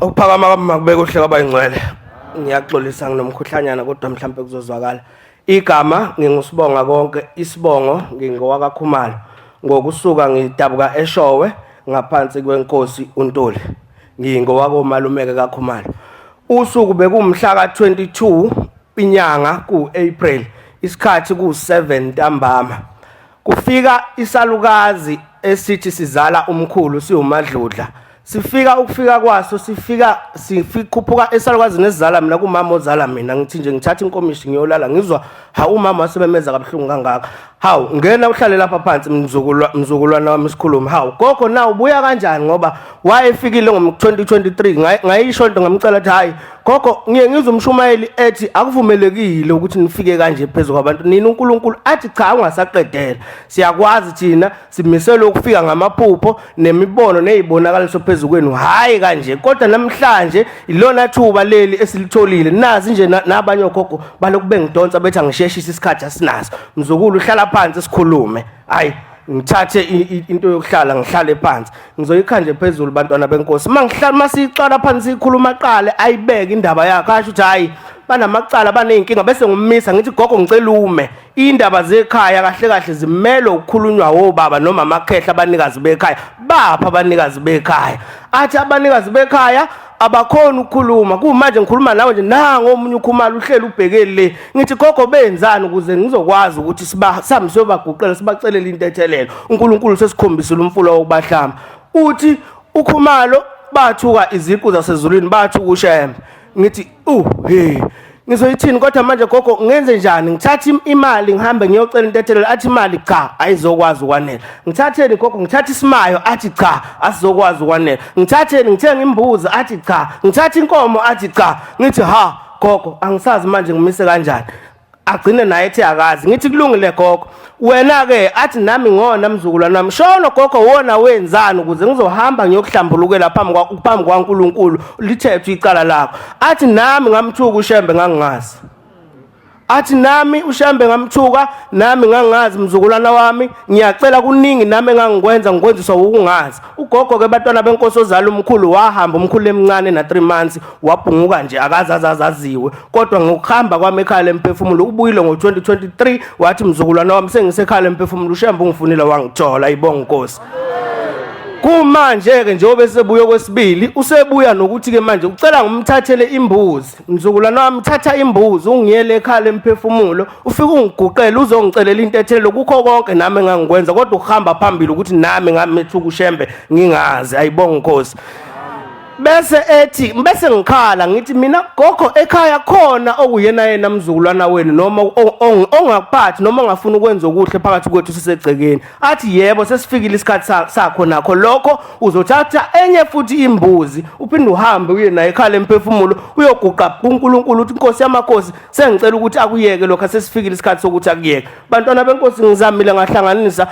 Ukuphakama kwami makube kuhle kwabayingcwele. Ngiyaxolisa nginomkhuhlanyana kodwa mhlampe kuzozwakala. Igama ngingusibonga konke, isibongo ngingowakaKhumalo. Ngokusuka ngidabuka eShowe ngaphansi kwenkosi uNtuli. Ngingowakomalumeke kaKhumalo. Usuku bekumhla ka-22 inyanga ku-April, isikhathi ku-7 ntambama. Kufika isalukazi esithi sizala umkhulu siwumadludla. Sifika ukufika kwaso sifika sikhuphuka esalukazini esizala mina kumama ozala mina ngithi nje ngithatha inkomishi ngiyolala ngizwa hawu umama wasebemeza kabuhlungu kangaka. Hawu ngena uhlale lapha phansi mzukulwa mzukulwana wami sikhulume. Hawu gogo na ubuya kanjani ngoba wayefikile ngo-2023 ngayisho into ngamcela ukuthi hayi gogo ngiye ngizwe umshumayeli ethi akuvumelekile ukuthi nifike kanje phezu kwabantu nini uNkulunkulu athi cha ungasaqedela siyakwazi thina simiselwe ukufika ngamaphupho nemibono nezibonakaliso phezu kwenu hayi kanje kodwa namhlanje ilona thuba leli esilitholile nazi nje nabanye ogogo balokhu bengidonsa bethi angisheshise isikhathi asinaso mzukulu hlala phansi sikhulume hayi ngithathe into yokuhlala ngihlale phansi ngizoyikha nje phezulu bantwana benkosi mangihlala masiyiqala phansi sikhuluma qale ayibeke indaba yakhe asho ukuthi hayi banamacala baneyinkinga bese ngumisa ngithi gogo ngicela ume indaba zekhaya kahle kahle zimelwe ukukhulunywa wobaba noma amakhehla abanikazi bekhaya bapha abanikazi bekhaya athi abanikazi bekhaya abakhona ukukhuluma kumanje ngikhuluma nawe nje nango omunye ukhumalo uhleli ubhekeli le ngithi gogo benzani ukuze ngizokwazi ukuthi sihambe siyobaguqela sibacelele intethelelo uNkulunkulu sesikhombisile umfula wokubahlamba uthi ukhumalo bathuka iziqu zasezulwini bathuka uShembe ngithi he ngizoyithini kodwa manje gogo ngenze njani ngithathe imali ngihambe ngiyocela intethelelo athi imali cha ayizokwazi ukwanela ngithatheni gogo ngithathe isimayo athi cha asizokwazi ukwanela ngithatheni ngithenge imbuzi athi cha ngithathe inkomo athi cha ngithi ha gogo angisazi manje ngimise kanjani agcine naye ethi akazi ngithi kulungile gogo wena ke athi nami ngona mzukulwane wami shono gogo wona wenzani ukuze ngizohamba ngiyokuhlambulukela phambi kwa phambi kwaNkuluNkulu lithethwe icala lakho athi nami ngamthuka uShembe ngangingazi athi nami uShembe ngamthuka nami ngangazi mzukulwana wami ngiyacela kuningi nami engangikwenza ngikwenziswa ukungazi ugogo ke bantwana benkosi ozala umkhulu wahamba umkhulu emncane na 3 months wabhunguka nje akaze azazaziwe kodwa ngokuhamba kwami ekhaya lemphefumulo ubuyile ngo-2023 wathi mzukulwana wami sengisekhaya lemphefumulo ushembe ungifunile wangithola ibonga inkosi kumanje-ke njengoba esebuya okwesibili usebuya nokuthi-ke manje ucela ngimthathele imbuzi mzukulwana wami thatha imbuzi ungiyele ekhaya lemphefumulo ufike ungiguqele uzongicelela intethelelo kukho konke nami engangikwenza kodwa ukuhamba phambili ukuthi nami ngamethuka ushembe ngingazi ayibonga inkosi bese ethi bese ngikhala ngithi mina gogo ekhaya khona okuyena yena mzukulwana wenu noma ongakuphathi noma ongafuni ukwenza okuhle phakathi kwethu sisegcekeni athi yebo sesifikile isikhathi sakho nakho lokho uzothatha enye futhi imbuzi uphinde uhambe uye naye ekhala emphefumulo uyoguqa kuNkulunkulu uthi inkosi yamakhosi sengicela ukuthi akuyeke lokho sesifikile isikhathi sokuthi akuyeke bantwana benkosi ngizamile ngahlanganisa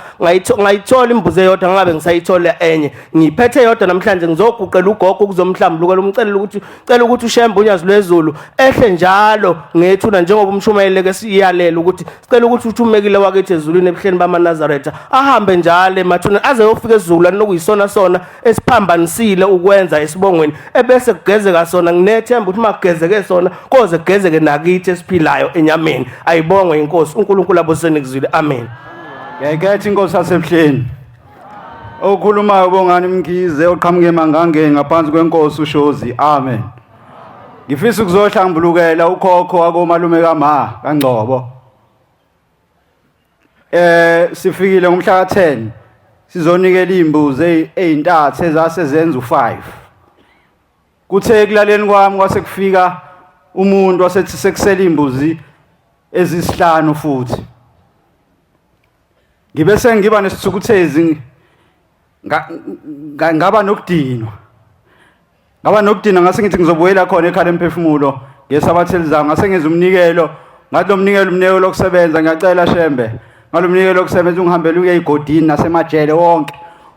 ngayithola imbuzi eyodwa ngabe ngisayithola enye ngiphethe yodwa namhlanje ngizoguqela ugogo ukuzomhlambulukela umcelela ukuthi cela ukuthi uShembe unyazi lwezulu ehle njalo ngethuna njengoba umshumayeli ke siyalela ukuthi sicela ukuthi uthumekile wakithi ezulwini ebuhleni bamaNazaretha ahambe njalo emathuneni aze yofika ezulwini nokuyisona sona esiphambanisile ukwenza esibongweni ebese kugezeka sona nginethemba ukuthi makugezeke sona koze kugezeke nakithi esiphilayo enyameni ayibongwe inkosi uNkulunkulu abosenikuzwile amen Ngiyayikhetha inkosi yasebuhleni. Okhulumayo Bongani Mkhize oqhamuke emangangeni ngaphansi kwenkosi uShozi. Amen. Ngifisa ukuzohlambulukela ukhokho wakomalume kaMa kaNgcobo. Sifikile ngomhla ka-10 sizonikela izimbuzi ezintathu ezase zenza u5. Kuthe ekulaleni kwami kwase kufika umuntu wasethi sekusele imbuzi ezisihlanu futhi. Ngibe sengiba nesithukuthezi ngaba nokudinwa. Ngaba nokudinwa ngase ngithi ngizobuyela khona ekhaya lemphefumulo ngesabatha elizayo ngase ngenza umnikelo ngathi lo mnikelo umnikelo wokusebenza ngiyacela Shembe ngalo mnikelo wokusebenza ungihambele uye egodini nasemajele wonke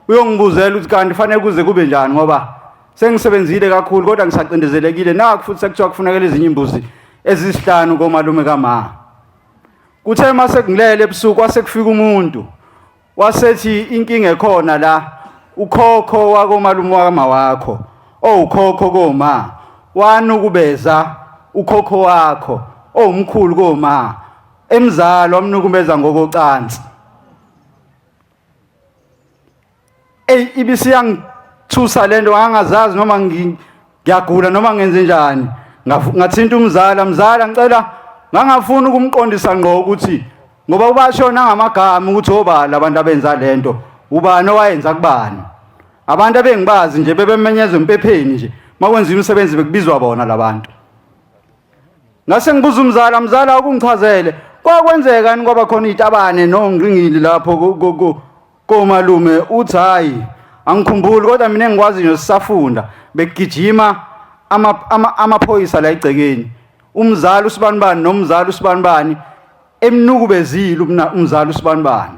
uyongibuzela ukuthi kanti fanele kuze kube njani ngoba sengisebenzile kakhulu kodwa ngisacindezelekile nakho futhi sekuthiwa kufunakela ezinye imbuzi ezisihlanu komalume kama kuthe mase kungilele ebusuku kwase kufika umuntu wasethi inkinga ekhona la ukhokho wakomalume wakama wakho owukhokho koma wanukubeza ukhokho wakho owumkhulu koma emzalo wamnukumeza ngokocansi. Ey, ibisiyangithusa lento, ngangazazi noma ngiyagula noma ngenze njani. Ngathinta umzala, mzala ngicela, ngangafuni ukumqondisa ngqo ukuthi ngoba ubasho nangamagama ukuthi obani abantu abenza lento, ubani owayenza kubani. Abantu abengibazi nje bebemenyezwa empepheni nje makwenziwa imisebenzi bekubizwa bona labantu. Ngase ngibuza umzala, mzala ukungichazele kwakwenzekani kwaba khona izitabane nongqingili lapho komalume. Uthi hayi, angikhumbuli, kodwa mina engikwazi nje sisafunda bekugijima amaphoyisa la egcekeni, umzali usibanibani nomzali usibanibani emnukubezile umzali usibanibani.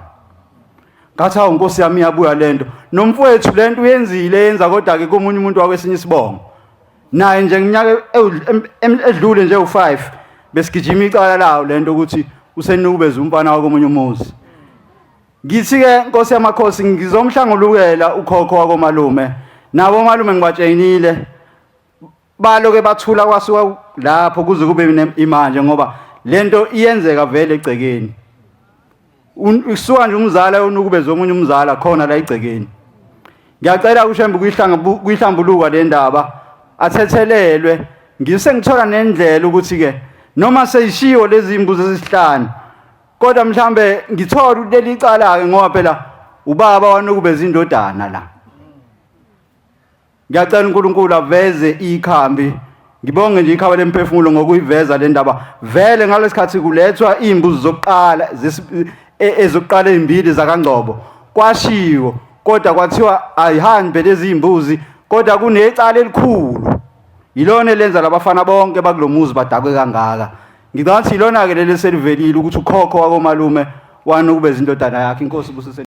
Ngathi hawu nkosi yami, iyabuya lento. Nomfowethu lento uyenzile yenza, kodwa ke komunye umuntu wakwesinye isibongo naye nje ngiminyaka edlule nje u5 besigijima icala lawo lento ukuthi usenukubeza umfana wakomunye umuzi. Ngithi-ke nkosi yamakhosi, ngizomhlangulukela ukhokho wakomalume nabo malume ngibatshenile, baloke bathula kwasuka lapho kuze kube imanje, ngoba lento iyenzeka vele egcekeni. Usuka nje umzala unukubeza omunye umzala khona la egcekeni. Ngiyacela uShembe kuyihlambuluka le ndaba, athethelelwe. Ngise ngithola nendlela ukuthi ke noma seyishiwo lezi imbuzi ezisihlanu, kodwa mhlambe ngithola ukuthi leli icala ke, ngoba phela ubaba wanukubeza indodana la. Ngiyacela uNkulunkulu aveze ikhambi. Ngibonge nje ikhaba lemphefumulo ngokuyiveza le ndaba. Vele ngalesikhathi kulethwa izimbuzi zokuqala ezokuqala ezimbili zakaNgcobo, kwashiwo kodwa kwathiwa ayihambe lezi zimbuzi, kodwa kunecala elikhulu, yilona elenza labafana bonke bakulomuzi badakwe kangaka. Ngicabanga ukuthi yilona-ke leli selivelile ukuthi ukhokho wakomalume wanukubeza indodana yakhe. Inkosi ibusise.